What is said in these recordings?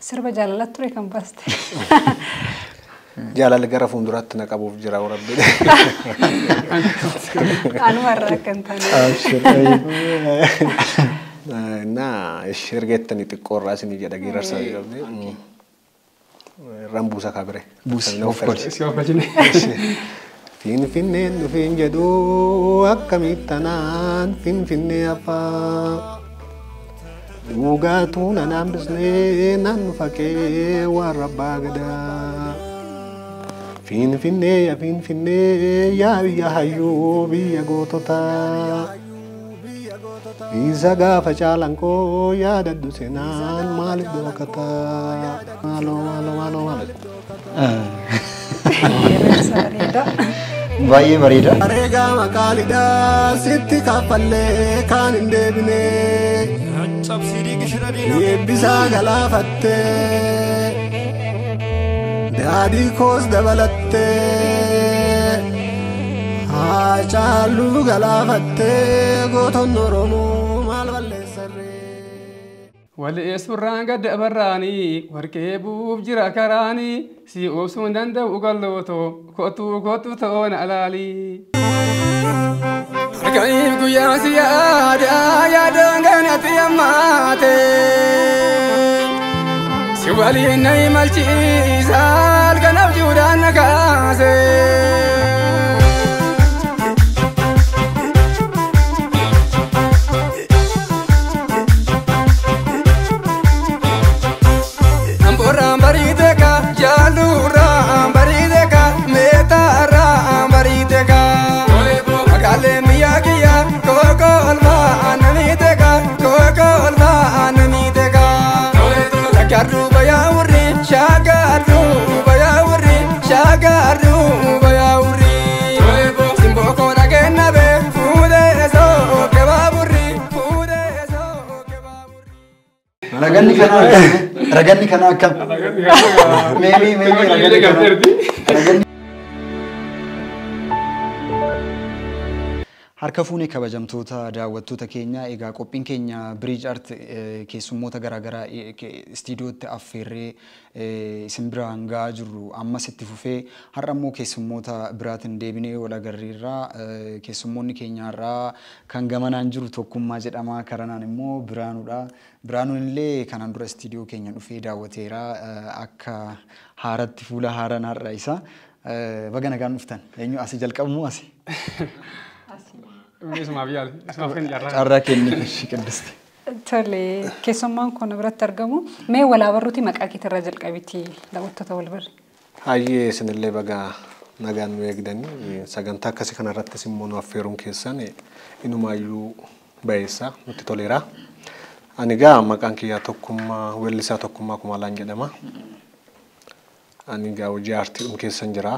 Sirba jaalalaa ture kan baaste. Jaalalli gara fuulduraatti na qabuuf jira warabbi. Anuma irraa akka hin taane. Naa ishee ergeettanii xiqqoo irraa isinii jedha geerarsa jedhamne. Irraan buusa kabire. Buusi of godhi. Si of galchine. Finfinneen dhufeen jedhu akkamittanaan Finfinnee afaa. Dhugaatuu nan hambisnee nan faqee warra abbaa gadaa. Finfinnee yaa Finfinnee yaa biyya hayyuu biyya goototaa. Isa gaafa caalanqoo yaadadhu seenaan maaliif dhokataa? Maaloo maaloo maaloo maaloo. Geerarsa bareedaa. Baay'ee bareeda. Areegaa maqaalidhaa sitti kaffallee kaan hin deebine. Eebbisaa galaafattee daadhii koos dabalattee Haacaaluu galaafattee gootonni Oromoo maal balleessarree. Wal suurraan gadda barraanii warqee bu'uuf jira karaanii si obsuu hin danda'u gallootoo kottuu kottuu ta'oon alaalii. Harkaniif guyyaa si yaada yaadaan ganatti hammaate. Si waliin na imalchiisa halkan abjuudhaan na kaase. Amboorraan bariiteka jaalluurraan bariiteka meetaarraan bariiteka. Magaalee biyya kiyya kookoo olmaa namiiteka kookoo olmaa namiiteka. Shaggaruu bayaa wurri shaggaruu bayaa wurri shaggaruu bayaa wurri. Simboo koo dhageenna bee fuudhee soo kebaaburri fuudhee soo kebaaburri. Raganni kanaa akkam? Raganni kanaa akkam? Meemii meemii raganni kanaa. Raganni Harka fuunee kabajamtoota daawwattoota keenya egaa qophiin keenya Bridge Art keessummoota garaagaraa istiidiyootti affeerree isin biraan gahaa jirru ammas itti fufee har'a immoo keessummoota biraatiin deebinee wal agarreerraa keessummoonni keenya har'aa kan gamanaan jiru Tokkummaa jedhama karanaan immoo Biraanuudha. Biraanuun illee kanaan dura istiidiyoo keenya dhufee daawwateera akka haaratti fuula haaraan har'a isa. Baga nagaan dhuftan eenyu asii jalqabu moo asii? Isumaaf yaali. Isumaaf kenni carraa. Carraa kenni Qidduste. Tole keessummaan kun biratti argamu mee walaa barruuti maqaa keetirraa jalqabiitii daawwattoota wal barri. Hayyee isinillee baga nagaan nu eegdanii sagantaa akkasii kanarrattis immoo nu affeeruun keessan inumaayyuu bayeessa nutti toleera. Ani egaa maqaan kiyyaa Tokkummaa weellisaa Tokkummaa Kumaalaan jedhama. Ani egaa hojii aartiidhum keessan jira.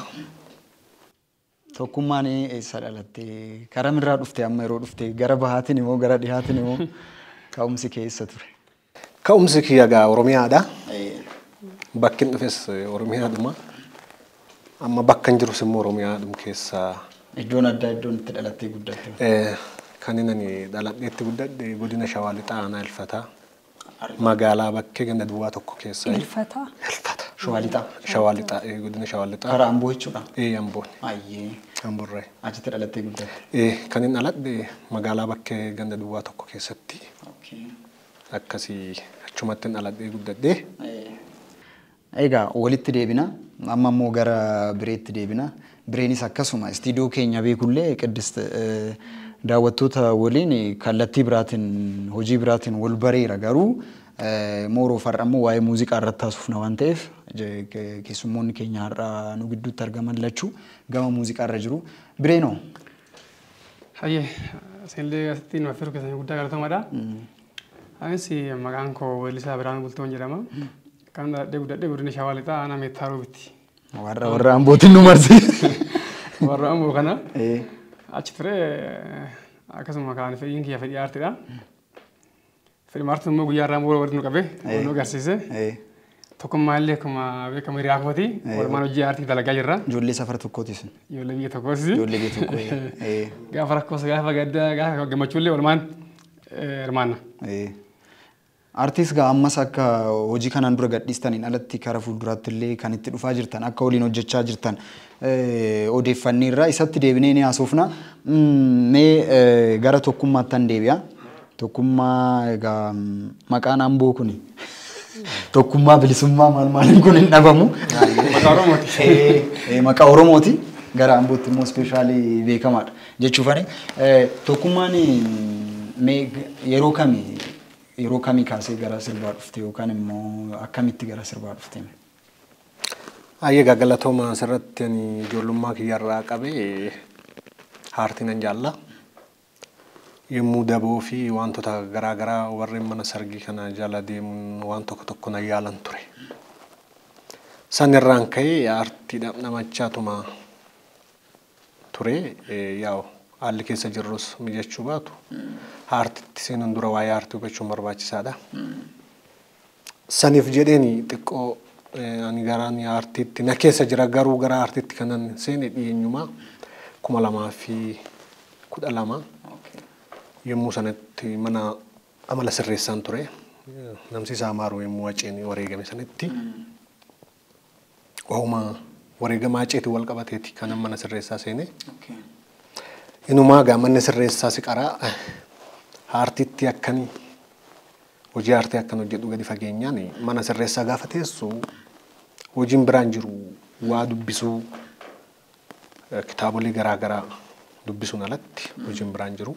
Tokkummaan eessa dhalatte? Karaa mirraa dhufte amma yeroo dhufte gara bahaatiin immoo gara dhihaatiin immoo ka'umsi keessa ture? Ka'umsi kiyya egaa Oromiyaadha. Bakki hin dhufes Oromiyaadhuma. Amma bakka hin jirus immoo Oromiyaadhum keessa. Iddoon addaa iddoon itti dhalattee guddatte. Kan inni ani dhaladheetti guddadhe godina Shawaa Lixaa aanaa Ilfataa. Magaalaa bakkee ganda duwwaa tokko keessa. Ilfataa. Ilfata. Shawaa Lixaa. Shawaa Lixaa godina Shawaa Lixaa. Karaa Amboo jechuudha. Amboon. Ayyee. Amboorraa. Achitti dhalattee guddatte. Kan inni dhaladhe magaalaa bakkee ganda duwwaa tokko keessatti. Akkasii achumatti hin dhaladhee guddadhe. Egaa walitti deebina. Amma immoo gara Bireetti deebina. Bireenis akkasuma istiidiyoo keenya beekullee Qiddist daawwattoota waliin kallattii biraatiin hojii biraatiin wal bareera garuu mooroo farra immoo waa'ee muuziqaa irratti haasofna waan ta'eef keessummoonni keenya har'a nu gidduutti argaman lachuu gama muuziqaa irra jiru. Bireenoo. Hayyee isinillee asitti nu affeeruu keessan guddaa galatoomaadha. Anis maqaan koo weellisaa Biraanuu Bultoon jedhama. Kan dhaladhee guddadhe godina Shawaa Lixaa aanaa Meettaa Roobitti. Warra Ambootiin nu marse. Warra Amboo kana. Achi ture akkasuma kaan fedhiin kiyya fedhii aartiidha. Fedhii aartiin immoo guyyaa irraa walitti nu qabee nu agarsiise. Tokkummaa illee akkuma beekamu hiriyaa kooti. Walumaan hojii aartii dalagaa jirra. Ijoollee safara tokkooti isin. Ijoollee biyya tokkooti. Ijoollee biyya tokkoo. Gaafa rakkoos gaafa gaddaa gaafa gammachuu illee walumaan hirmaanna. Artiis gaa ammas akka hojii kanaan dura gadhiistaniin alatti karaa fuulduraatti illee kan itti dhufaa jirtan akka waliin hojjechaa jirtan odeeffanneerra isatti deebinee ni haasofna. Mee gara tokkummaattan deebi'a. Tokkummaa egaa maqaan Amboo kuni tokkummaa bilisummaa maal maaliin kun hin dhabamu. Maqaa Oromooti. Maqaa Oromooti. Gara Ambootti immoo ispeeshaalii beekamaadha jechuufani. Tokkummaan mee yeroo kamii kaasee gara sirbaa dhufte yookaan immoo akkamitti gara sirbaa dhufte? Egaa galatooma asirratti ani ijoollummaa kiyyarraa qabee aartii nan jaalla. Yommuu daboo fi wantoota garaagaraa warreen mana sargii kana jala deemuun waan tokko tokko na yaalan ture. San irraan ka'ee aartiidhaaf namachaatuma ture yaa'u haalli keessa jirrus mijachuu baatu aartitti seenuun dura waa'ee aartii hubachuun barbaachisaadha. Saniif jedheeni xiqqoo ani garaan aartiitti na keessa jira garuu gara aartiitti kanan seene dhiyeenyumaa 2012 yommuu sanatti mana amala sirreessaan ture. Namsiisaa Amaaruu yommuu Haceen wareegame sanatti waa'uma wareegama Haceetiin wal qabateeti kanan mana sirreessaa seene. Inumaa gaa manni sirreessaa si qaraa aartiitti akkanii hojii aartii akkan hojjedhu gadi fageenyaan mana sirreessaa gaafa teessu hojiin biraan jiru waa dubbisuu kitaabolee garaagaraa dubbisuun alatti hojiin biraan jiru.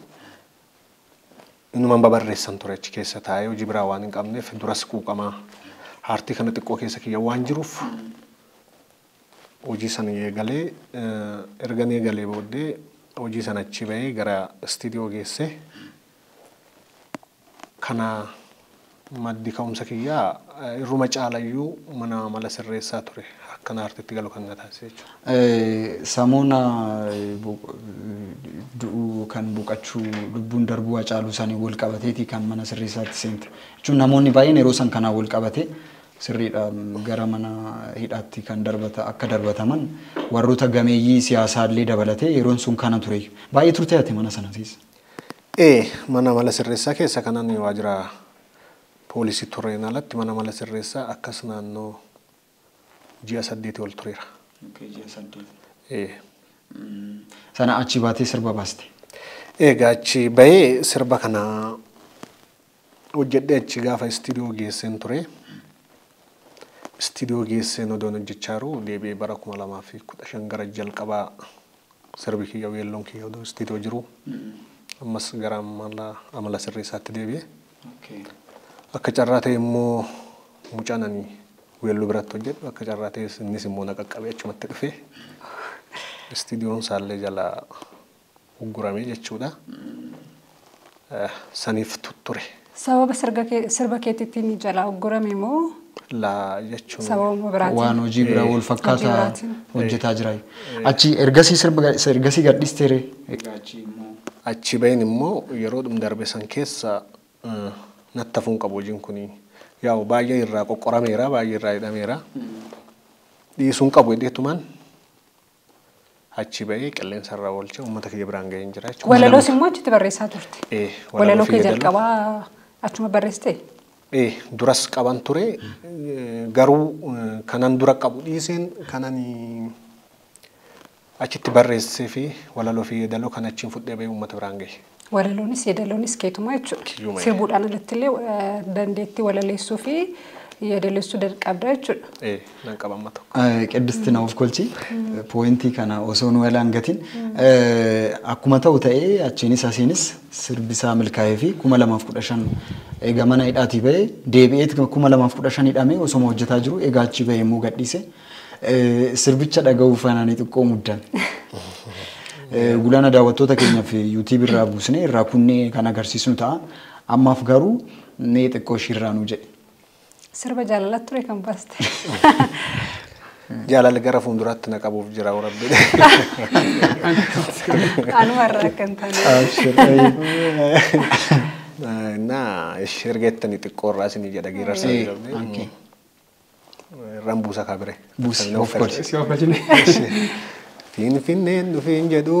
Inumaan babarreessan ture achi keessa taa'ee hojii biraa waan hin qabneef duras quuqamaa aartii kana xiqqoo keessa kiyya waan jiruuf hojii sana eegalee ergan eegalee booddee hojii sana achi bahee gara istiidiyoo geesse. Kana maddi ka'umsa kiyyaa irruma caalayyuu mana amala sirreessaa ture akkana aartiitti galu kan na taasise jechuudha. Samoona du'uu kan boqachuu lubbuun darbuu Hacaaluu isaanii wal qabateeti kan mana sirreessaatti seente. Jechuun namoonni baay'een yeroo san kanaan wal qabate sirriidha gara mana hidhaatti kan darbata akka darbataman warroota gameeyyii siyaasaallee dabalatee yeroon sun kana ture. Baay'ee turte ati mana sana keessa. Mana amala sirreessaa keessa kanan waajjira poolisii tureen alatti mana amala sirreessaa akkas naannoo ji'a 8 ol tureera. Ji'a 8. Sana achi baatee sirba baaste. Egaa achi bahee sirba kana hojjedhee achi gaafa istiidiyoo geesseen ture. Istiidiyoo geesseen odoon hojjechaa jiru deebi'ee bara 2015 gara jalqabaa sirbi kiyya weelloon kiyya odoo istiidiyoo jiru. Ammas gara amala sirreessaatti deebi'e. Akka carraa ta'e immoo mucaan ani weelluu biratti hojjedhu akka carraa ta'e innis immoo na qaqqabee achumatti dhufee istiidiyoon isaallee jala uggurame jechuudha. Saniif ture. Sababa sirba keetiitiin jala uggurame moo? Laa jechuun. Sababa biraatiin. Waan hojii biraa wal fakkaataa hojjetaa jira. Achi ergasii sirba ergasii gadhiisteere. Achi bahin immoo yeroo dhum darbe san keessa natti hafuun qabu hojiin kuni yaa'u baay'ee irraa qoqqorameera baay'ee irraa hidhameera. Dhiisuun qabu hedheetumaan achi bahee qilleensa irraa oolchee uummata kiyya biraan gaheen jira jechuudha. Walaloos immoo achitti barreessaa turte. Walaloo kee jalqabaa achuma barreessite? Duras qaban ture garuu kanan dura qabu dhiiseen kanan achitti barreessee fi walaloo fi yeedaloo kan achiin fudhee bahee uummata biraan gahe. Walaloonis yeedaloonis keetuma jechuudha. Sirbuudhaan alatti illee dandeettii walaleessuu fi yeedaleessuu qabda jechuudha. Nan qaba amma tokko. Qiddisti na of kolchi poointii kana osoo nu walaan gatiin akkuma ta'u ta'ee achiinis asiinis sirbisaa milkaa'ee fi 2015 egaa mana hidhaatii bahee deebi'ee 2015 hidhamee osoma hojjetaa jiru egaa achi bahee immoo gadhiise. Sirbicha dhaga'uu faanaan xiqqoo muddan. Gulaana daawwattoota keenyaaf YouTube irraa buusnee irraa kunnee kan agarsiisnu ta'a. Ammaaf garuu mee xiqqoo ishiirraa nu jedhe. Sirba jaalalaa ture kan baaste. Jaalalli gara fuulduraatti na qabuuf jira warabbi. Anuma irraa akka hin taane. Naa ishee ergeettanii xiqqoo irraa isinii jedha geerarsa jedhamne. Rambuusa kabire. Buusi of course. Si of galchine. Finfinneen dhufeen jedhu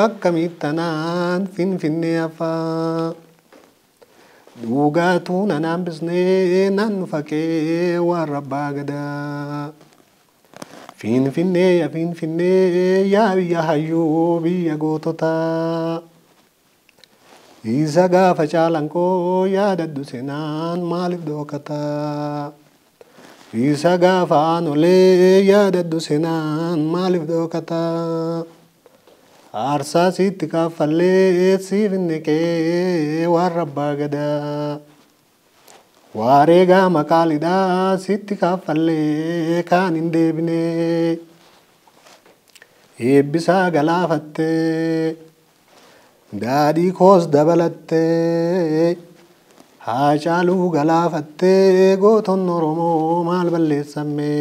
akkamittanaan finfinnee hafaa. Dhugaatuu nan hambisnee nan faqee warra abbaa gadaa. Finfinnee yaa Finfinnee yaa biyya hayyuu biyya goototaa. Isa gaafa caalanqoo yaadadhu seenaan maaliif dhokataa? Isa gaafa aanolee yaadadhu seenaan maaliif dhokataa? Aarsaa sitti kaffallee siif hin neqee warra abbaa gadaa. Wareegama qaaliidhaa sitti kaffallee kaan hin deebine. Eebbisaa galaafattee daadhii koos dabalattee Haacaaluu galaafattee gootonni Oromoo maal balleessamme?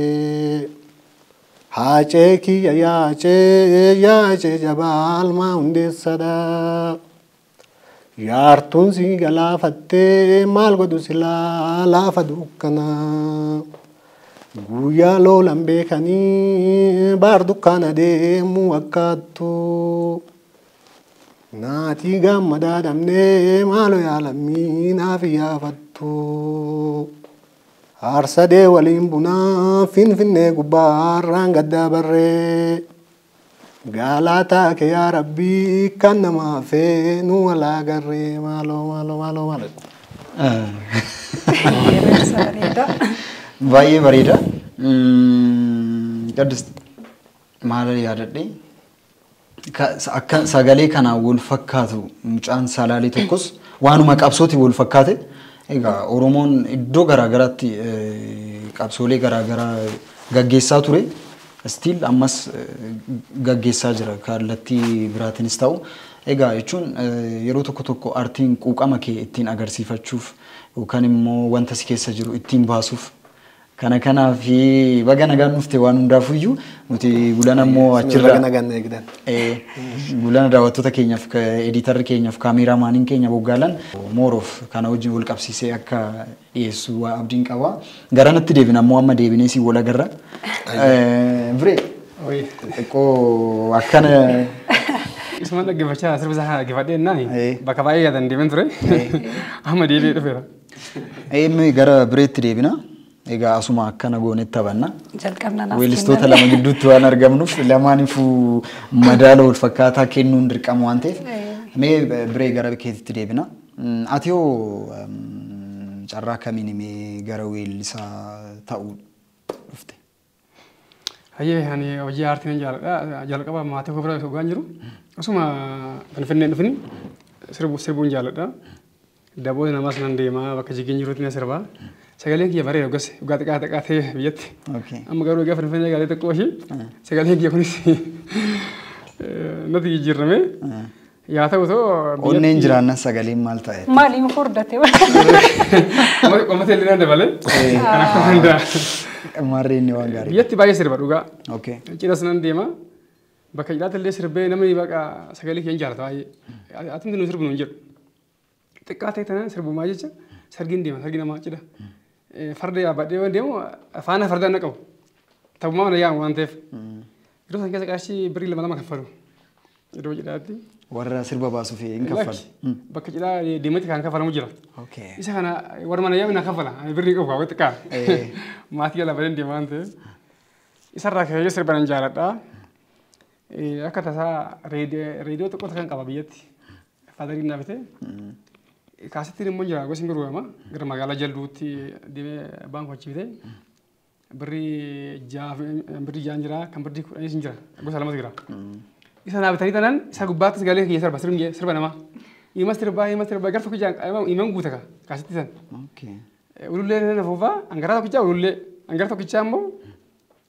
Haacee kiyya yaacee yaacee jabaa almaa hundeessadha. Yaartuun si galaafattee maal godhu silaa laafa dukkanaa. Guyyaa lolan beekanii baar dukkaana deemuu akkaattu. Naatii gammadaa dhabnee maaloo yaalammii naaf iyaafattu. Aarsadee waliin bunaa Finfinnee gubbaarraan gaddaa barree. Galaataa kee yaa Rabbii kan namaa feenu walaa garree maaloo maaloo maaloo maaloo. Baay'ee bareeda. Gaddis maal yaadadhe? Akka sagalee kanaan wal fakkaatu mucaan Salaalee tokkos waanuma qabsooti wal fakkaate. Egaa Oromoon iddoo garaagaraatti qabsoolee garaagaraa gaggeessaa ture. Still ammas gaggeessaa jira kallattii biraatiinis ta'u. Egaa jechuun yeroo tokko tokko aartiin quuqama kee ittiin agarsiifachuuf yookaan immoo wanta si keessa jiru ittiin baasuuf kana kanaaf baga nagaan dhufte waan hundaafuyyuu nuti Gulana immoo achirra Baga nagaan na eegdan. Gulana daawwattoota keenyaaf ediitarri keenyaaf kaameeraamaaniin keenya boggaalan mooroof kana wajjin wal qabsiisee akka dhiyeessu waa abdiin qaba. Garanatti deebina ammoo amma deebinee si wal agarra. Biree xiqqoo akkana Isuma dhaggeeffachaa sirba isaa dhaggeeffadhee jennaan bakka baay'ee yaadan deemeen ture. Amma deebi'ee dhufeera. Inni gara bireetti deebina. Egaa asuma akkana goonetti taphanna. Jalqabna naaf Weellistoota lama gidduutti waan argamnuuf lamaaniifuu madaala wal fakkaataa kennuun dirqama waan ta'eef. Mee biree gara keetitti deebina. Ati hoo carraa kamiin mee gara weellisaa ta'uu dhufte? Hayyee ani hojii aartii nan jaalladha. Jalqaba maatii koo bira dhugaan jiru. Osuma Finfinnee dhufni sirbuun jaalladha. Daboo namaas nan deema bakka jigeen jirutti na sirbaa. Sagaleen kiyya bareeda gosa dhugaa xiqqaa xiqqaa ta'e biyyatti. Amma garuu egaa Finfinnee galee xiqqoo ishee sagaleen kiyya kunis natti jijjiirame. Yaa ta'u too Onneen jiraannan sagaleen maal ta'e? Maaliin furdate? Qomatee illee nan dabale. Kanaaf danda'a. Maarree inni waan gaarii. Biyyatti baay'ee sirba dhugaa. Cidhas nan deema. Bakka cidhaatti illee sirbee namni baqa sagalee kiyya hin jaalata baay'ee. Atumti nu sirbu nu hin jedhu. Xiqqaa ta'e tanaan sirbumaa jecha sargiin deema sargi namaa cidha. Farda yaabbadhee waan deemu faana fardaa na qabu. Taphummaa mana yaamu waan ta'eef. Yeroo san keessa qarshii birrii lama lama kaffalu. Yeroo cidhaatti. Warra sirba baasuuf hin kaffalu. Bakka cidhaa deematti kan kaffalamu jira. Isa kana warra mana yaamu na kaffala. Birrii qabu kaawwa xiqqaa. Maatii jala badeen deema waan ta'eef. Isarraa ka'ee sirba nan jaaladha. Akka tasaa reediyoo xiqqoo kan qaba biyyatti. Faadariin naa bitee. Kaasittiin immoo jira gosi gurgurama gara magaalaa jalduutti deemee baankii achi bitee birrii ja'an jira kan birrii kudhanis jira gosa lamatu jira. Isa naa bitanii taanaan isa gubbaatti sagalee kiyya sirba sirba namaa. Himas sirbaa gara tokko jaan himan guuta kaasitti san. Ulullee na fuufaa hangaraa tokkichaa ulullee hangara tokkichaa immoo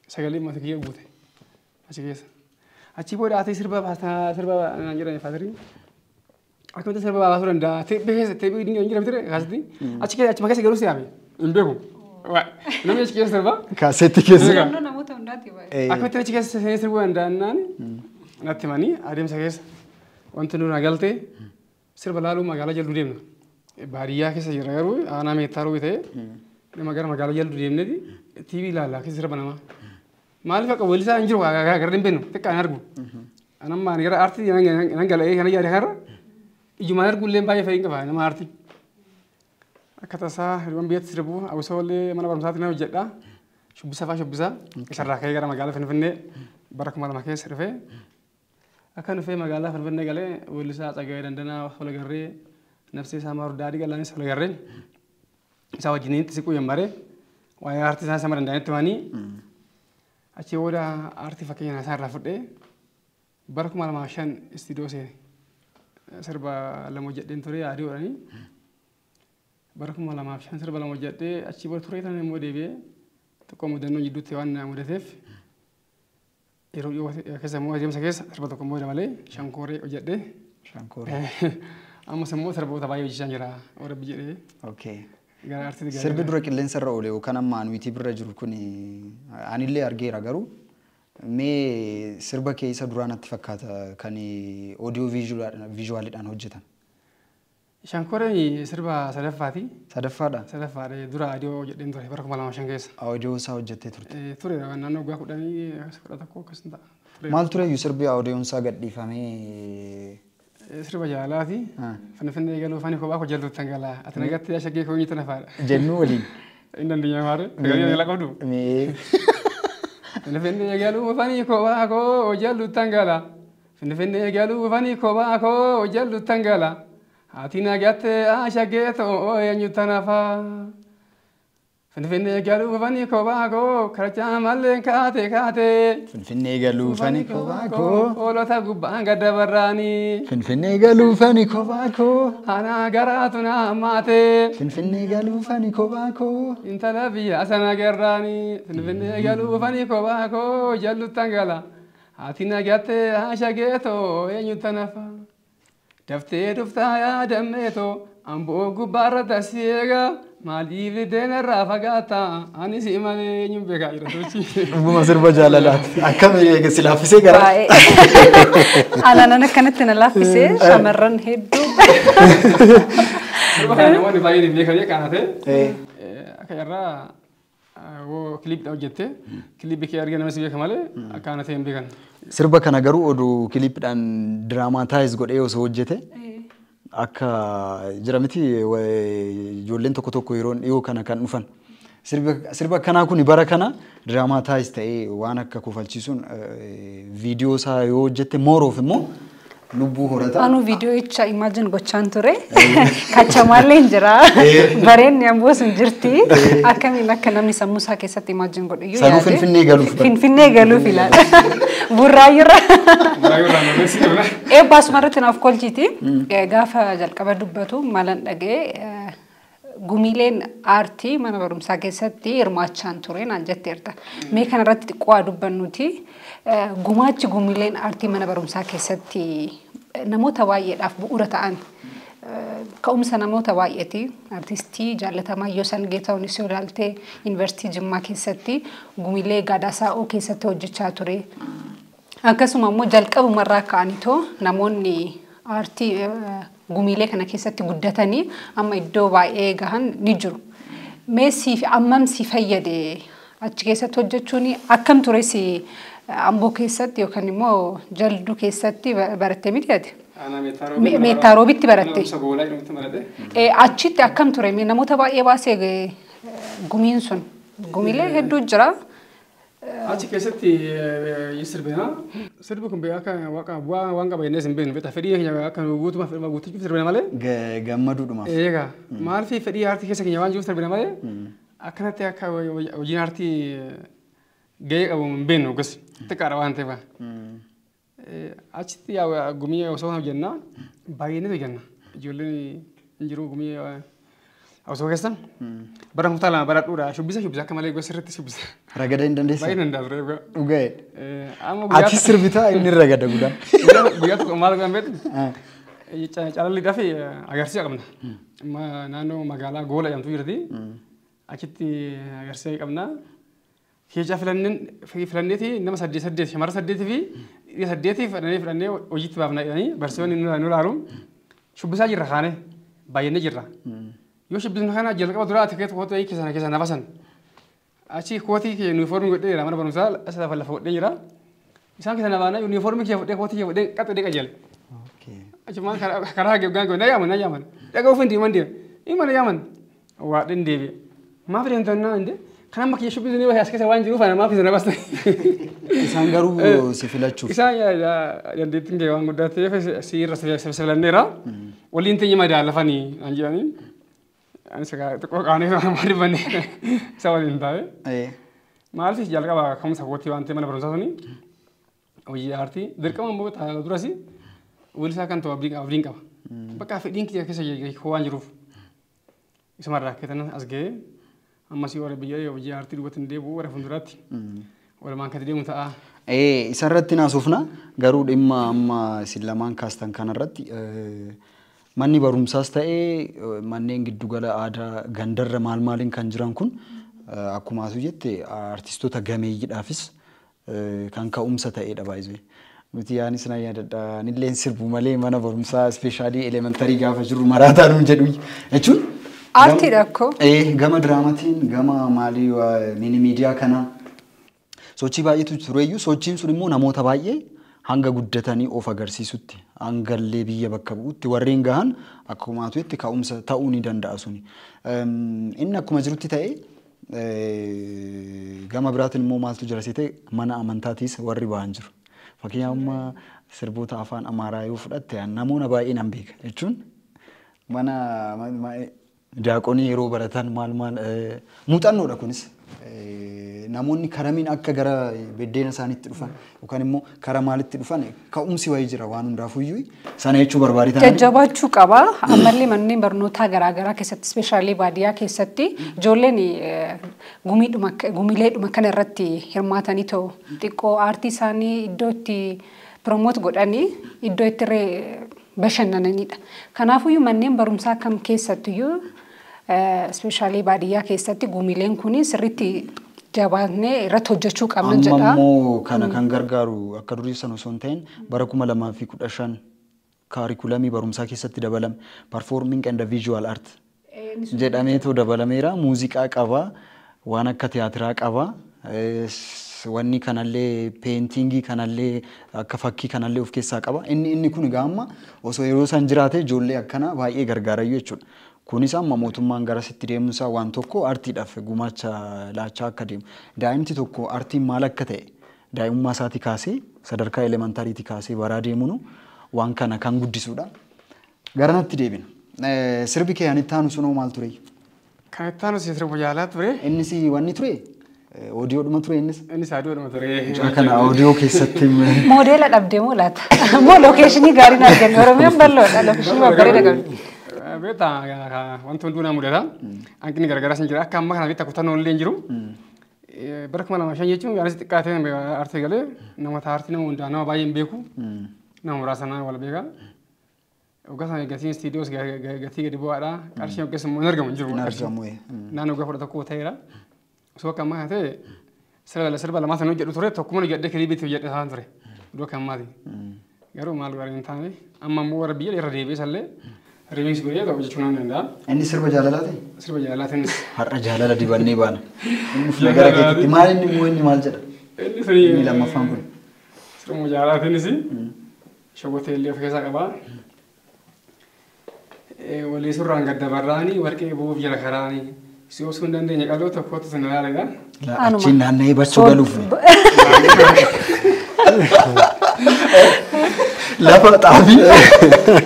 sagalee mata kiyya guute achi keessa. Achi booda ati sirba sirba naan jedhani faatirii. Akkamitti sirba baasuu danda'a? Teephee keessa teephee hin jira miti kaasitti. Achi keessa achuma keessa garuu si'aame hin beeku. Namni achi keessa sirba. Kaasetti keessa. Naannoo namoota hundaati baay'ee. Akkamitti achi keessa seenee sirbuu danda'annaan natti himanii adeemsa keessa wanti nuti galtee sirba laaluu magaalaa jaldu deemna. Baadiyyaa keessa jira garuu aanaa meettaa roobi ta'ee nama gara magaalaa jaldu deemneeti TV ilaallaa keessa sirba namaa. Maaliif akka weellisaa hin jiru gara hin beeknu xiqqaa hin argu. Anamma ani gara aartii nan gala'ee kana yaade kanarra ijumaan arguu illee baay'ee fedhiin qaba nama aartii. Akka tasaa hiriyoon biyyatti sirbu awusoolee mana barumsaatti na hojjedha. Shubbisa fa'aa shubbisa. Isarraa ka'ee gara magaalaa Finfinnee bara 2000 keessa dhufee. Akka dhufee magaalaa Finfinnee galee weellisaa Tsaggaayee Dandanaa Walagarree nafsee Saamaa Daadhii Galaanis Walagarree isaa wajjiniin siquu yammaree waa'ee aartii isaa sama danda'anitti himanii achi booda aartii fakkeenya isaa irraa fudhee bara 2005 istiidiyoo seene sirba lama hojjedheen ture yaadii godhanii bara 2005 sirba lama hojjedhee achi booda turee tan immoo deebi'ee xiqqoo mudannoo jidduutti waan na mudateef yeroo dhiyoo keessa immoo adeemsa keessa sirba tokko immoo dabalee shankooree hojjedhee. Shankooree. Ammas immoo sirboota baay'ee hojjechaa jira warra jedhee. Okay. Gara aartiitti gara. Sirbi dura qilleensa irra oole yookaan amma anuitii birra jiru kun anillee argeera garuu mee sirba kee isa duraa natti fakkaata kan audio visualidhaan hojjetan. Shankooreen sirba sadaffaati. Sadaffaadha? Sadaffaadha dura audio hojjedheen ture bara 2005 keessa. Audio isaa hojjettee turte? Ture naannoo waggaa 10 11 akkas ta'a. Maal ture iyyuu sirbi audioon isaa gadhiifamee? Sirba jaalalaati. Finfinnee galuu faani kophaa koo jalluutti dhangala'aa. Ati nagatti yaa shaggee koo eenyutu nafaadha. Jennuu waliin. Inni dandeenya maare. Sagalee jala qabdu. Mee. Finfinnee galuu faani kophaa koo jalluutti dhangala'aa. Finfinnee galuu faani kophaa koo jalluutti dhangala'aa. Ati nagatti yaa shaggee too eenyutu nafaa. Finfinnee galuu faani kophaa koo karachaa malee kaate kaate. Finfinnee galuu faani kophaa koo. Hoolota gubbaan gadda barraanii. Finfinnee galuu faani kophaa koo. Anaa garaatu na maate. Finfinnee galuu faani kophaa koo. Intala biyya sana garraanii. Finfinnee galuu faani kophaa koo jalluutti dhangala'aa. Ati nagatte ashageetoo eenyutu nafa. Daftee dhuftaa yaadammeetoo amboo gubbaarra tasii eegaa. Maaliif deena irraa fagaata ani si malee eenyuun beekaa jira sochii. Dhuguma sirba jaalalaati. Akkam si laaffisee gara. Anaanan akkanatti na laaffisee shamarran hedduu. Sirba kana namoonni baay'een hin beekan kana ta'e. Akka irraa woo kiliipidha hojjette kiliipii kee argee nama si beeka malee akka ana ta'e hin beekan. Sirba kana garuu oduu kiliipidhaan diraamaataayiz godhee osoo hojjete. Akka jira miti ijoolleen tokko tokko yeroo dhiyoo kana kan dhufan. Sirba akkanaa kun bara kana diraamaataayiz ta'ee waan akka kofalchiisuun viidiyoo isaa yoo hojjette mooroof immoo lubbuu horata. Anu viidiyoocha imaajin gochaan ture. Kachamaallee hin jira. Bareenni amboo sun jirti. Akkamiin akka namni sammuu isaa keessatti imaajin godhu iyyuu Sanuu Finfinnee galuuf. Finfinnee galuuf ilaala. Burraayyurra. Burraayyurraa nu qabna. Eebba asumarratti naaf kolchiiti. Gaafa jalqaba dubbatu maalan dhagee gumiileen aartii mana barumsaa keessatti hirmaachaan ture naan jetteerta. Mee kanarratti xiqqoo haa dubbannuti. Gumaachi gumiileen aartii mana barumsaa keessatti namoota baay'eedhaaf bu'uura ta'an ka'umsa namoota baay'eeti. Artistii jaallatamaa Yoosan Geetahuunis yoo ilaalte yuunivarsiitii Jimmaa keessatti gumiilee Gaadaa Saa'oo keessatti hojjechaa ture. Akkasuma immoo jalqabumarraa ka'aniitoo namoonni aartii gumiilee kana keessatti guddatanii amma iddoo baay'ee gahan ni jiru. Mee siif ammam si fayyade achi keessatti hojjechuun akkam ture si Amboo keessatti yookaan immoo Jalduu keessatti barattee miti ati? Meettaarobitti baratte. Achitti akkam ture namoota baay'ee baasee gumiin sun gumiilee hedduu jira. Achi keessatti sirbina. Sirbi kun akka waaqa bu'aa waan qaba jennee hin beeknu. Beektaa fedhii keenya akka guutumaa fedhii guutuuf sirbina malee. Gammaduudhumaaf. Eegaa maal fi fedhii aartii keessa keenya waan jiruuf sirbina malee akkanatti akka hojiin aartii gahee qabu hin beeknu gosi xiqqaadha waan ta'eef. Achitti gumii osoo hojjenna baay'inni hojjenna. Ijoolleen hin jiru gumii osoo keessa bara kutaa lama baradhuudha shubbisa shubbisa akka malee gosa irratti shubbisa. Ragada hin dandeessaa? Baay'ee danda'a ture dhugaa. Dhugaa'e. Ati sirbitaa inni ragada guddaa. Guyyaa tokko maal godhan beektu? Calalliidhaa fi agarsiisa qabna. Naannoo magaalaa Goola jedhamtu jirti. Achitti agarsiisa qabna. Keessaa filanneeti nama 8 8 shamarra 8 fi dhiira 8 fidhannee fidhannee hojiitti baafna jedhanii barsiisonni nu ilaalu. Shubbisaa jirra kaane baay'inni jirra. Yoo shubbisnu kana jalqaba duraa ati keessa kootii keessa keessa nafasan. Achi kootii kee yuunifoormii godhee jira mana barumsaa as lafa lafa godhee jira. Isaan keessa nafaana yuunifoormii kee fudhee kootii kee fudhee qaxxee qajeele. Achi maal karaa geeggaan na yaaman na yaaman. Dhagaa ofiin deeman deema. Ima na yaaman. Waadhin deebi'e. Maaf deemtannaa inde kan amma kiyya shubbisanii as keessa waan jiruuf ana maaf isin baasta. Isaan garuu si filachuuf. Isaan dandeettiin kee waan guddaa ta'eef si irra si filanneera. Waliin teenye madaalafanii an jedhanii. Anis xiqqoo qaanii waan dhibanne isa waliin taa'e. Maaliif jalqaba kamsa kootii waan ta'e mana barumsaa suni hojii aartii dirqama immoo duras weellisaa kan ta'u abdiin qaba. Bakka fedhiin kiyya keessa waan jiruuf isumarraa keetan as ga'ee ammas warra biyya hojii aartii duubatti hin deebi'u warra fuulduraatti walumaan kan deemu ta'a. Isarratti naasofna garuu dhimma amma isin lamaan kaastan kanarratti manni barumsaas ta'ee manneen giddugala aadaa gandarra maal maaliin kan jiran kun akkuma asu jette artistoota gameeyyiidhaafis kan ka'umsa ta'edha baay'ee. Nuti yaanis na yaadadha anilleen sirbu malee mana barumsaa ispeeshaalii elementarii gaafa jirru maraataa nuun jedhu jechuun. Aartiidha akkoo. Gama diraamaatiin gama maalii mini miidiyaa kana sochii baay'eetu tureyyuu sochiin sun immoo namoota baay'ee hanga guddatanii of agarsiisutti hangallee biyya bakka bu'utti warreen gahan akkuma atutti ka'umsa ta'uu ni danda'a suni. Inni akkuma jirutti ta'e gama biraatiin immoo maaltu jira seetee mana amantaatiis warri ba'an jiru. Fakkeenyaaf amma sirboota afaan Amaaraa yoo fudhatte namoota baay'een an beeka jechuun mana diyaaqonii yeroo baratan maal maal muuxannoodha kunis. Namoonni karamiin akka gara beddeena isaaniitti dhufan yookaan immoo kara maalitti dhufan ka'umsi wayii jira waan hundaafuyyuu sana jechuu barbaade taanaan. Jajjabaachuu qaba. Ammallee manneen barnootaa garaagaraa keessatti ispeeshaalii baadiyyaa keessatti ijoolleen gumiileedhuma kana irratti hirmaatanii ta'u xiqqoo aartii isaanii iddoo itti promoot godhanii iddoo itti bashannananidha. Kanaafuyyuu manneen barumsaa kam keessattiyyuu ispeeshaalii baadiyyaa keessatti gumiileen kun sirriitti jabaannee irratti hojjechuu qabna jedha. Amma immoo kana kan gargaaru akka durii sana osoo hin ta'in bara 2015 kaarikulamii barumsaa keessatti dabalame performing and visual art jedhameetoo dabalameera. Muuziqaa qaba, waan akka tiyaatiraa qaba, wanni kanallee peentingii kanallee akka fakkii kanallee of keessaa qaba. Inni kun egaa amma osoo yeroo san jiraate ijoollee akkanaa baay'ee gargaarayyuu jechuudha. Kunis amma mootummaan garasitti deemuunsaa waan tokko aartiidhaaf gumaacha laachaa akka deemu. Daa'imti tokko aartiin maal akka ta'e daa'imummaa isaatii kaasee sadarkaa elementaariitii kaasee baraa deemuun waan kana kan guddisudha. Garanatti deebina. Sirbi kee kan itti aanu sunoo maal ture? Kan itti aanu sirba jaalaa ture. Innis wanni ture? Oodiyoodhuma ture innis? Innis oodiyoodhuma ture. Mucaa kana oodiyoo keessatti. Moodeela dhabdee moo laata? Moo lookeeshinii gaariin arganne Oromiyaan bal'oodha lookeeshinii babbareeda qabdi. Beektaa wanti hunduu na mudata. Hanqinni garagaraas hin jira. Akka amma kana beektaa kutannoo illee hin jiru. Bara 2005 jechuun anis xiqqaa ta'e aartii galee namoota aartii nama hundaa nama baay'ee hin beeku. Nama muraasa nama wal beeka. Waggaa sana gatiin istiidiyoos gatii gadi bu'aadha. Qarshiin waggeessa immoo hin argamu hin jiru. Naannoo waggaa 11 ta'eera. Osoo akka ammaa kana ta'e sirba lamaa sana hojjedhu ture tokkuma hojjedhee kiliibiitti hojjedhe isaan ture. Iddoo akka ammaati. Garuu maal gaarii hin taane amma immoo warra biyya irra deebi'ee sallee remix godhee hojjechuu nan danda'a. Inni sirba jaalalaati? Sirba jaalalaati innis. Har'a jaalala dibannee baana. Inni fuula gara keetitti maal inni immoo inni maal jedha? Inni suni Inni lammaffaan kun. Sirba jaalalaati innis shogotee illee of keessaa qaba. Walii surraan gadda barraanii warqee bu'uuf jala karaanii si obsuu hin dandeenye qaloo tokkotu sin ilaaledha. Achiin naanna'ee bachuu galuuf. Lafa xaafii.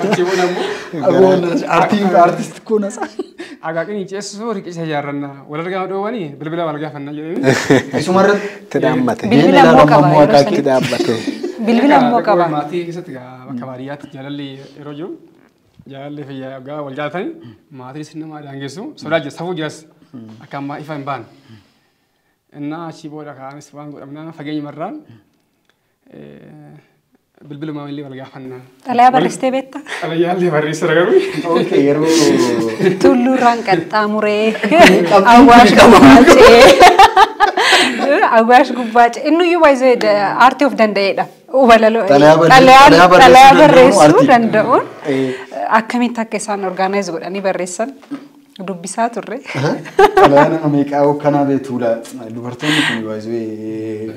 Achi booda immoo Artiist koo nasa. Akaakini ceesisuu riqicha ijaarranna wal argaa dhoowwanii bilbila wal gaafanna jedhanii. Isuma irratti. Itti dhaammate. Bilbila immoo qaba yeroo Itti sanitti. dhaabbate. Bilbila immoo qaba. Maatii keessatti bakka baadiyyaatti jaalalli yeroo jiru jaalalli fi waggaa wal jaalatanii maatiinis nama daangessu sodaa jira safuu jiras akka ammaa ifa hin baane. Innaa achii booda ka'anis waan godhamnaa fageenyumarraan bilbiluma illee wal gaafanna. Xalayaa barreessitee beektaa? Xalayaa illee barreessira garuu. Okay yeroo Tulluurraan qaxxaamuree Awwaash gubbaa ce'ee Awwaash gubbaa ce'ee innuyyuu baay'ee aartii of danda'eedha. Walaloo Xalayaa xalayaa barreessuu barreessuu danda'uun danda'uun akkamitti akka isaan orgaanaayiz godhanii barreessan Dubbisaa turre. Xalayaa nama meeqaa kanaa beektuudha. Dubartoonni kun baay'ee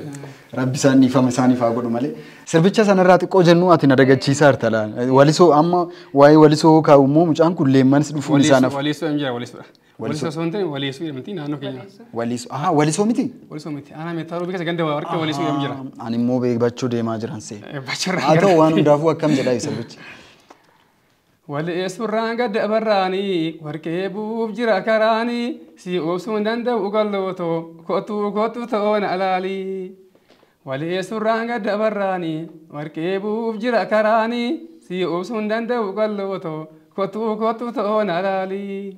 rabbi isaan dhiifama isaaniif haa godhu malee. Sirbicha sanarraa xiqqoo jennu ati na dagachiisaa jirta laal. Walisoo amma waa'ee walisoo kaa'u immoo mucaan kun leemmanis dhufuun isaan hafu. Walisoo hin jira walisoodha. Walisoo osoo hin ta'in walisoo jedhamti naannoo keenya. Walisoo ahaa walisoo miti? Walisoo miti. Aanaa meettaa roobii keessa ganda warqee walisoo jedhamu jira. Ani immoo beekbachuu deemaa jiran see. Bachurraa Haa ta'u waan hundaafuu akkam jedhaa sirbichi. Waleessurraan gadda barraanii warqee buuf jira karaanii si obsuu hin danda'u qallootoo kottuu kottuu ta'oon alaalii. Waleessurraan gadda barraanii warqee buuf jira karaanii si obsuu hin danda'u qallootoo kottuu kottuu ta'oon alaalii.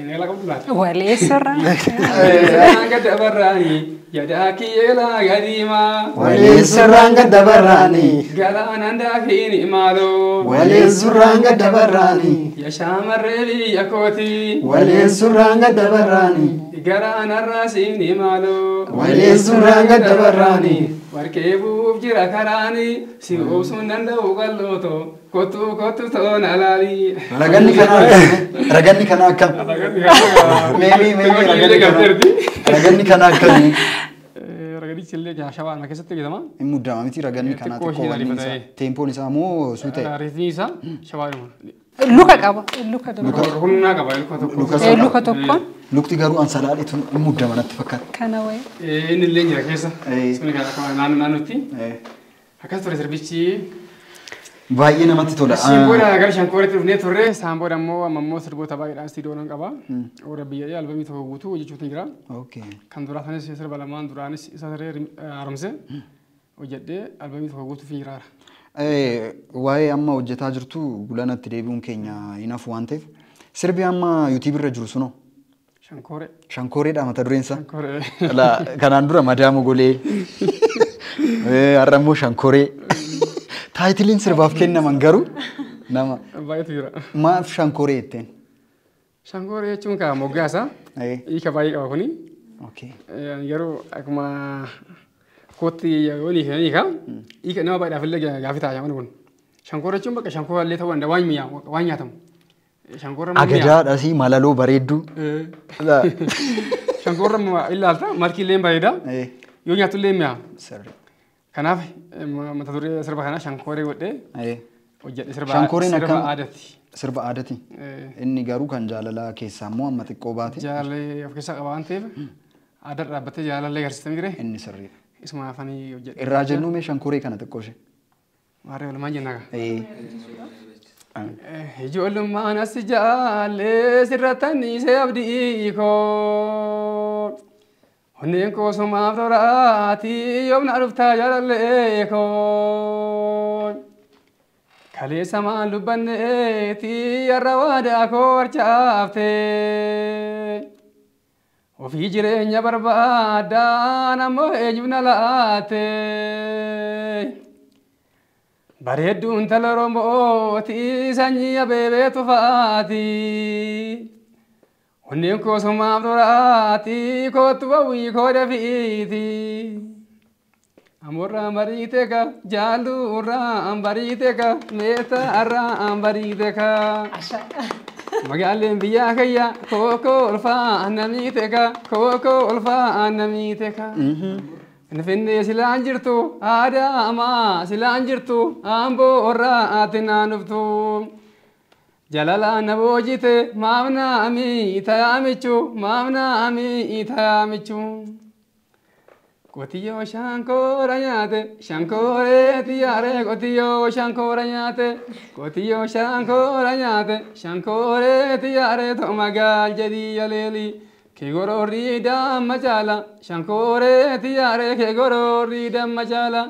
Neela qabdu laata? Waleessurraan. Waleessurraan gadda barraanii yadaa kiyyeelaa gadiimaa. Waleessurraan gadda barraanii. Galaanaan daafiin imaaloo. Waleessurraan gadda barraanii. Ya shaamarree biyya kootii. Waleessurraan gadda barraanii. Galaanarraa siin imaaloo. Waleessurraan gadda barraanii. Warqee buuf jira karaanii si obsuu hin danda'u qallootoo kottuu kottuu ta'oon alaalii. Raganni kanaa akkam? Raganni kanaa akkam? Meemii meemii raganni kanaa. Raganni kanaa akkamii? Raganichi illee shawaa kana keessatti hojjetama. Hin muddama miti raganni kanaa Xiqqoo xiqqoo ishee wanni isaa. ariifata, eh. Teempoon isaa moo suu ta'e? Riifni isaa shawaadhuma. Luka qaba. Luka dura. Humnaa qaba luka tokko. Luka Luka tokkoon Lukti garuu an salaaleetu hin muddama natti fakkaata. kana wayi. Inni illee jira keessa. Eh. Suni kan akkuma naannoo naannootti. Akkas ture sirbichi. Baay'ee namatti tola. Asiin booda gara shankooreetti dhufnee turre. Isaan booda immoo amma immoo sirboota baay'eedhaan istiidiyoo nan qaba. Warra biyya albaamii tokko guutuu hojjechuutu jira. Okay. Kan duraa sanis sirba lamaan duraanis isa siree haaromse hojjedhee albaamii tokko guutuu fi jiraara. Waa'ee amma hojjetaa jirtu gulanatti deebi'uun keenya hin hafu waan ta'eef sirbi amma yuutiib irra jiru sunoo Shankooree. shankooreedha mata dureen isaa. Shankooree. Kanaan dura Madaama Golee har'a immoo shankooree. Taayitiliin sirbaaf kennaman garuu nama Baay'eetu jira. maaf shankooree jetteen? Shankooree jechuun kaa moggaasa. Hiika baay'ee qaba kuni. Okay. Garuu akkuma kootti yoo ni hiika hiika nama baay'eedhaaf illee gaaffii ta'a yaamni kun. Shankooree jechuun bakka shankoora illee ta'uu danda'a waan mi'aa waan nyaatamu. Shankoora mi'a. Agadaadhaas malaloo bareedduu. Shankoora ilaalta malki illee bareeda. Yoo nyaattu illee mi'a. Sirri. Kanaaf mata duree sirba kanaa shankooree godhee hojjedhe sirba Shankooreen sirba akkam? aadaati. Sirba aadaati. Inni garuu kan jaalalaa keessaa immoo amma xiqqoo baate Jaalallee of keessaa qaba waan ta'eef aadaa dhaabbattee jaalallee agarsiisanii ture. inni sirriidha. Isuma afaanii hojjedhe. Irraa jennuu mee shankooree kana xiqqoo ishee? Maarree walumaan jennaa gaa. Ijoollummaan as jaallee sirratanii abdii koo. Onneen koo sumaaf toraatii yoomna dhuftaa jaalallee koo. Kaleessa maan dubbanneeti har'a waadaa koo harcaaftee. Ofii jireenya barbaadaan ammoo eenyuuf na laatte. Bareedduun tala Oromooti sanyii abeebee tufaati. Onneen koo sumaaf toraati kootu bawwii koo dafiiti. Amorraan bariite ka jaalluurraan bariite ka meetaarraan bariite ka. Magaaleen biyyaa kayya kookoo olfaa namiite ka kookoo olfaa namiite ka. Finfinnee silaan jirtu Adaamaa silaan jirtu Amboo irraa ati naan dhuftu. Jalalaan na boojite maaf naami tayaamichu maaf naami tayaamichu. Qotiyyoo shankoora nyaate shankooree xiyyaaree qotiyyoo shankoora nyaate qotiyyoo shankoora nyaate shankooree xiyyaaree ta'u magaal jedhii yaleeli. Kee gororrii damma caala shankooree xiyyaaree kee gororrii damma caala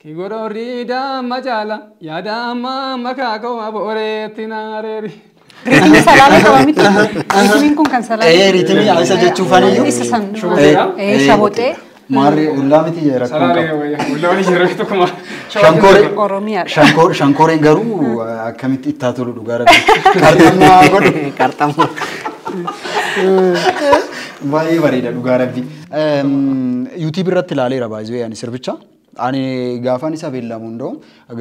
kee gororrii damma caala yaada ammaa makaa koo abooreetti naareeri. Riitimii salaalee qaba miti. Riitimiin kun kan salaalee. Riitimii isa jechuufaniyyuu. Isa san. Shaboxeedha. Shaboxee. Maarree ollaa miti rakkoon Salaalee qabu. ollaa jirre tokkuma. Shankooree. Oromiyaadha. Shankooreen garuu akkamitti ittaa tolu dhugaa rabbi. Qarxammaa godhu. Qarxammaa. Baay'ee bareeda dhugaa rabbi. Yuutiib irratti ilaaleera baay'ee ani sirbicha. Ani gaafaan isa beellamu hunda'u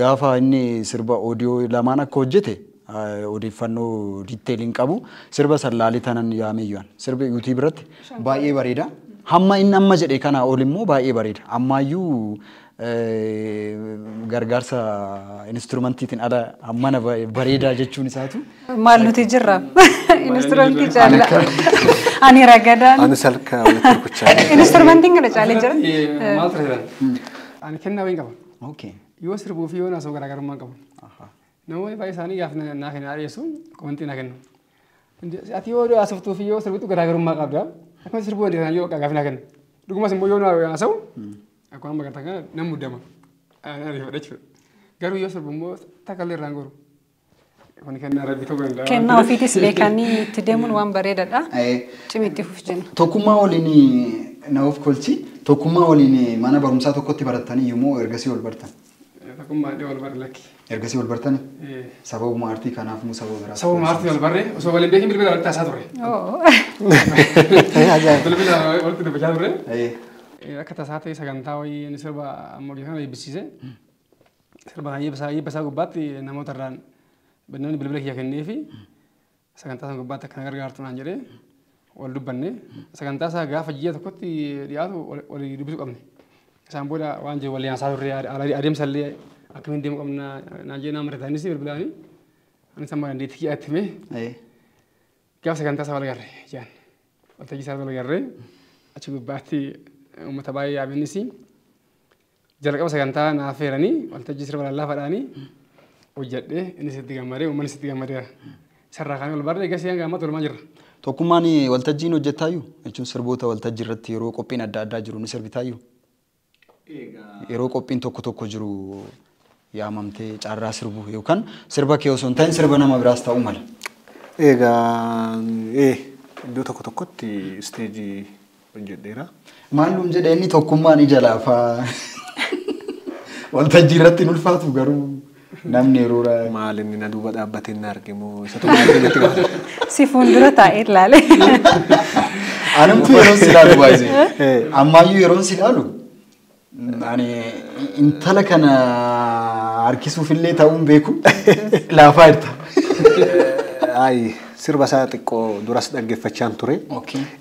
gaafa inni sirba oodiyoo lamaan akka hojjete Odeeffannoo detailiin qabu. Sirba sallaalee tanan yaameeyyaan. Sirba YouTube irratti baay'ee bareeda. Hamma inni amma jedhe kanaa ol immoo baay'ee bareeda. Ammaayyuu gargaarsa instrumentiitiin ala hammana bareedaa jechuun isaatu. Maal nuti jirra? Instrumentii caala. Ani ragadaan. Anis harka walitti rukuchaa. Instrumentiin kana caalee jira. Maal ture jedhan? Ani kennaa wayiin qaba. Okay. Yoo sirbuu fi yoo naasoo garaagarummaa qabu. Namoonni baay'ee isaanii gaafa naa kenna dhiyeessu komantii naa kennu. Ati yoo haasoftuu fi yoo sirbitu garaagarummaa qabda. Akkuma sirbuu dandeessan yoo gaafa naa kennu. Dhugumas immoo yoo haasa'u akkuma amma gartaa kana nan muddama. Ariifadha jechuudha. Garuu yoo sirbu immoo takka illee irraan goru. Kun kennaa rabbii ta'uu danda'a. Kennaa ofiitis beekanii itti deemuun waan bareedaadha. Cimi itti fuuf jenna. Tokkummaa waliin na of kolchi. Tokkummaa waliin mana barumsaa tokkotti barattanii yommuu ergasii ol bartan. Tokkummaa dhiyoo ol barre lakki. Ergasii ol bartani? Sababuma aartii kanaaf moo sababa biraa? Sababuma aartii ol barre osoo waliin beekin bilbila walitti haasaa turre. Bilbila walitti dubbachaa turre. Akka tasaa ta'e sagantaa wayii inni sirba amma hojii kana eebbisiise. Sirba kana eebba isaa gubbaatti namoota irraan namni bilbila kiyya kenneefi sagantaa sana gubbaatti akkana gargaartu naan jedhee wal dubbanne. Sagantaa isaa gaafa ji'a tokkotti dhiyaatu wal dubbisuu qabne. Isaan booda waan jiru wal yaasaa turre adeemsa illee akkamiin deemuu qabna naan jedhee naa mari'atanis bilbilaani. Anis amma dandeettii kiyya itti himee gaafa sagantaa isaa wal agarre jedhan. Waltajjii isaa wal agarre achi gubbaatti uummata baay'ee yaabinnis jalqaba sagantaa naaf feeranii waltajjii sirba lallaafaadhaanii hojjedhee innis itti gammadee uummannis itti gammadeera. Sarara kaanii wal barree eegasii hanga ammaatti walumaa jirra. Tokkummaan waltajjiin hojjettaayyuu jechuun sirboota waltajjii irratti yeroo qophiin adda addaa jiru ni sirbitaayyuu? Yeroo qophiin tokko tokko jiru yaamamtee carraa sirbuu yookaan sirba kee osoo hin ta'in sirba nama biraas ta'uu mala. Egaa iddoo tokko tokkotti isteejii hojjedheera. Maalum jedhe inni tokkummaan ija laafaa waltajjii irratti hin ulfaatu garuu namni yeroo Maal inni na duuba dhaabbatee na arge moo isa tokko natti gaafata. Si fuuldura taa'ee ilaale. Anumtu yeroon si ilaalu baay'ee. Ammayyuu yeroon si ilaalu ani intala kana harkisuuf illee ta'uun beeku laafaa jirta. Ayi sirba isaa xiqqoo duras dhaggeeffachaan ture.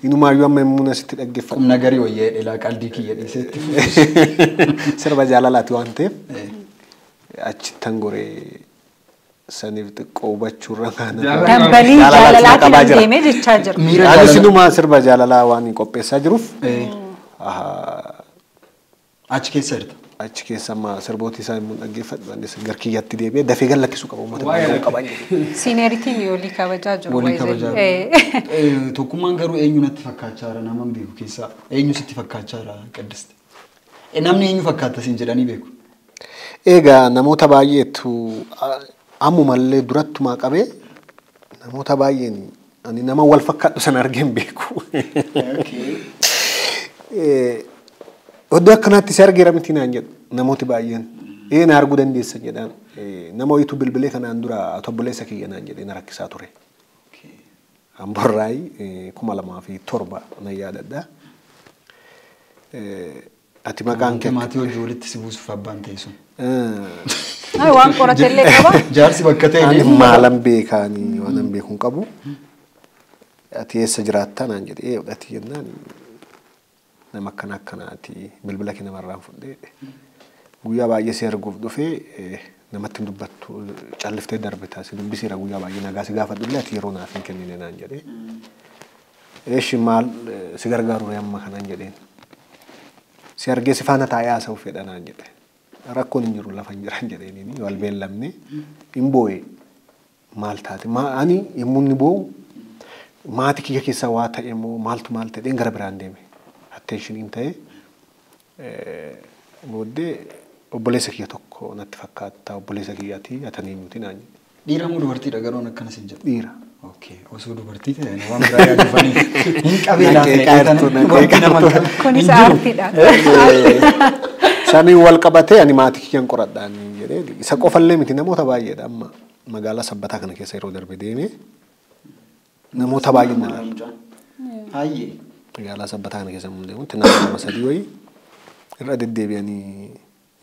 Inumaayyuu amma immoo asitti dhaggeeffadha. Qubna garii wayyaa dheelaa qalbii kiyya dhiiseetti. Sirba jaalalaati waan ta'eef achittan goree saniif xiqqoo hubachuurra kaana. Dambalii jaalalaatiin deemee jechaa jira. Anis inumaa sirba jaalalaa waan qopheessaa jiruuf. Achi keessa jirta. Achi keessa amma sirbooti isaa immoo dhaggeeffadhu anis gar kiyyatti deebi'ee dafee gad lakkisuu qaba uummata baay'ee qaba jedhu. Siineeritiin walii kabajaa jiru. Walii kabajaa jiru. Tokkummaan garuu eenyu natti fakkaachaa jira nama hin beeku keessaa eenyu sitti fakkaachaa jira Qiddist? Namni eenyu fakkaata siin jedhanii beeku? Egaa namoota baay'eetu ammumallee durattumaa qabee namoota baay'een ani nama wal fakkaadhu sana argee hin beeku. Oddoo akkanaatti si argeera miti naan jedhu namooti baay'een. Na arguu dandeessa jedhaan nama wayitu bilbilee kanaan dura obboleessa kiyya naan jedhee na rakkisaa ture. Amborraayi 2007 nan yaadadha. Ati maqaan kee maatii hojii walitti si buusuuf abbaan ta'e sun. Waan qoratellee qaba. Jaarsi bakka ta'e Ani maalan beekaanii waan beekuun qabu. Ati eessa jiraattaa naan jedhee ati jennaan nama akkana akkanaati bilbila kee namarraan fudhee guyyaa baay'ee si arguuf dhufee namatti hin dubbattu calliftee darbita si dubbisiira guyyaa baay'ee nagaa si gaafadhullee ati yeroo naaf hin kennine naan jedhee. Eeshi maal si gargaaru ree amma kanaan jedheen. Si argee si faana taa'ee haasa'uu fedha naan jedhe. Rakkoon hin jiru lafa hin jiran jedheenini wal beellamne hin boo'e maal taate ani yommuu inni boo'u maatii kiyya keessaa waa ta'e moo maaltu maal ta'e gara biraan deeme. Attention ta'e booddee obboleessa kiyya tokko natti fakkaata obboleessa kiyyaati atanii nuti naan jedhe. Dhiira moo dubartiidha garuu akkana siin jedhu? Dhiira. Okay, osoo dubartii ta'e waan biraa yaadufanii hin qabee laata Kunis aartiidha. Saniin wal qabatee ani maatii kiyyaan qoradhaan jedhee isa qofallee miti namoota baay'eedha amma magaalaa sabbataa kana keessa yeroo darbe deemee namoota baay'een na laala. Hayyee. Magaalaa sabbataa kana keessa immoo deemutti nama lama sadii wayii irra deddeebi'anii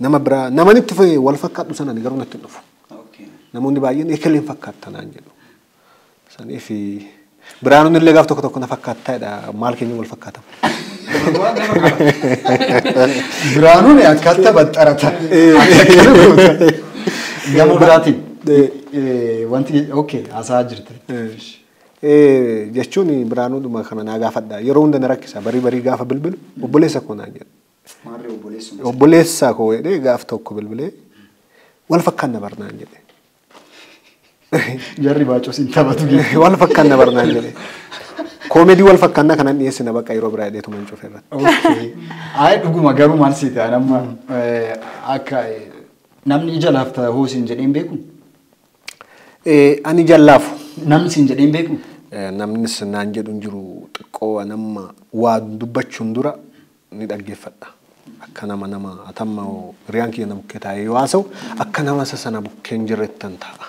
nama biraa namanitti wal fakkaadhu sana ani garuu natti hin dhufu. Namoonni baay'een ekeleen fakkaata naan jedhu. Saniif Biraanuun illee gaaf tokko tokko na fakkaata maal keenya wal fakkaata. Biraanuun akkatti baxxarata. Gama biraatiin wanti okay haasa'aa jirti. Jechuun Biraanuudhuma kana naa gaafadha. Yeroo hunda na rakkisa. Barii barii gaafa bilbilu obboleessa koo naan jedha. Maarree obboleessuma. Obboleessa koo jedhee gaaf tokko bilbilee wal fakkaanna barnaan jedhe. Jarri baacoo siin taphatu. Wal fakkaanna barnaan jedhe. Koomedii wal fakkaannaa kanan dhiyeessina bakka yeroo biraa jedheetu man cufe irratti. Ayi dhuguma garuu maal sii ta'an amma akka namni ija laafta hoo siin jedheen beeku? Ani jallaafu. Namni siin jedheen beeku? Namnis naan jedhu hin jiru xiqqoo anamma waa dubbachuun dura ni dhaggeeffadha. Akka nama nama atamma hiriyaan kiyya na bukkee taa'ee yoo haasa'u akka nama isa sana bukkee hin jirrettan ta'a.